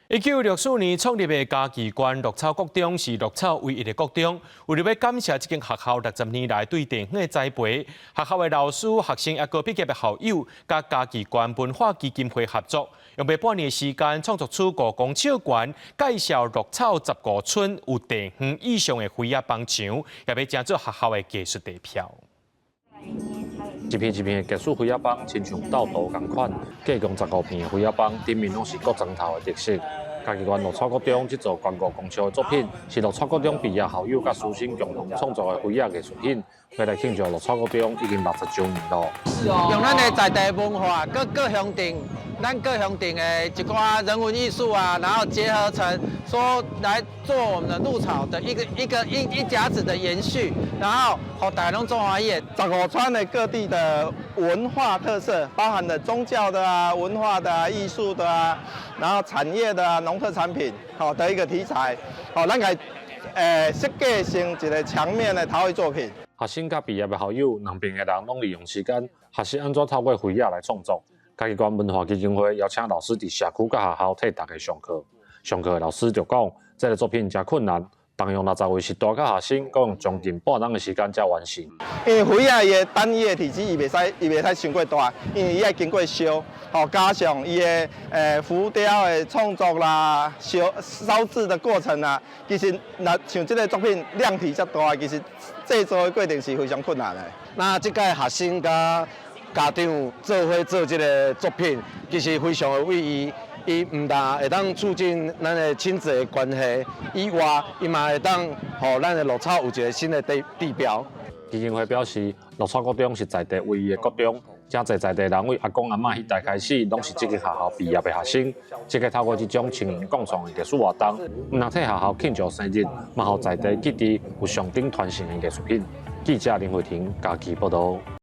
1964年創立的嘉義縣鹿草國中是鹿草唯一的國中。為著欲感謝這間學校60年來對地方的栽培，學校的老師、學生抑閣畢業的校友，佮嘉義縣文化基金會合作，用欲半年的時間創作出5公尺懸，介紹鹿草15村有地方意象的花仔幫牆，也欲成做學校的藝術地標。一片一片的藝術花仔枋，親像鬥圖仝款，計共15片的花仔枋，頂面攏是各莊頭的特色。嘉義縣鹿草國中這座懸5公尺的作品，是鹿草國中畢業校友佮師生共同創作的花仔藝術品，欲來慶祝鹿草國中已經60週年囉。用咱的在地文化，各各鄉鎮，咱各鄉鎮的一寡人文藝術啊，然後結合成說來做我們的鹿草的一個一個一一甲子的延續，然後予大家攏足歡喜的。15村的各地的文化特色，包含了宗教的啊、文化的啊、藝術的啊，然後產業的啊、農特產品，好的一個題材，好，咱來設計成一個牆面的陶藝作品。學生佮畢業的校友，兩邊的人攏利用時間學習按怎透過花仔來創作。嘉義縣文化基金會邀請老師佇社區佮學校替大家上課。上課的老師就講，這个作品誠困難，動用60位實大佮學生，閣用將近半冬的時間才完成。因為花仔伊的單一的體積，伊袂使傷過大，因為伊愛經過燒，吼，加上伊的浮雕的創作啦、燒燒製的過程啊，其實若像這个作品量體遮大，其實製作的過程是非常困難的。那這屆學生佮家長做伙做這个作品，其實非常有意義。伊毋但會當促進咱的親子的關係以外，伊嘛會當予咱的鹿草有一个新的地標。基金會表示，鹿草國中是在地唯一的國中，誠濟在地人為阿公阿嬤彼代開始，攏是這間學校畢業的學生。這个透過這種青年共創的藝術活動，毋但替學校慶祝生日，嘛予在地記佇有上頂傳承的藝術品。記者林慧婷嘉義報導。